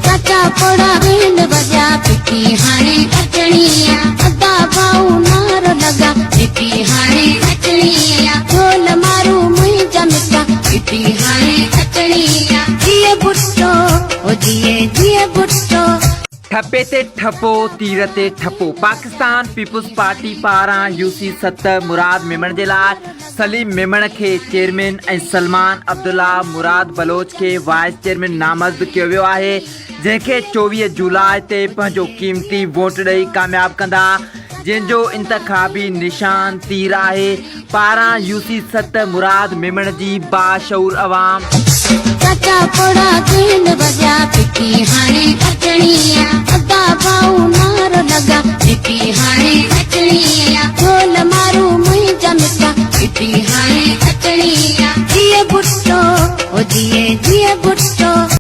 چاچا پوڙها بينڊ وڄا ڦٽي هاڻي اچڻي آ. ادا ڀائو نعرو لڳا ڦٽي هاڻي اچڻي آ. ڍول مارو منهنجا مٺا ڦٽي هاڻي اچڻي آ. جيئي ڀٽو او جيئي جيئي ڀٽو. ٺپي تي ٺپو تير تي ٺپو پاڪستان پيپلز پارٽي پاران يو سي ست مراد ميمڻ جي لاء سليم ميمڻ کي چيئرمين ۽ سلمان عبدالله مراد بلوچ کي وائيس چيئرمين نامزد ڪيو ويو آهي جنهن کي 24 جولاء تي پنهنجو قيمتي ووٽ ڏئي ڪامياب ڪندا جنهن جو انتخابي نشان تير آهي پاران يو سي ست مراد ميمڻ جي باشعور عوام. چاچا پوڙها ڪين.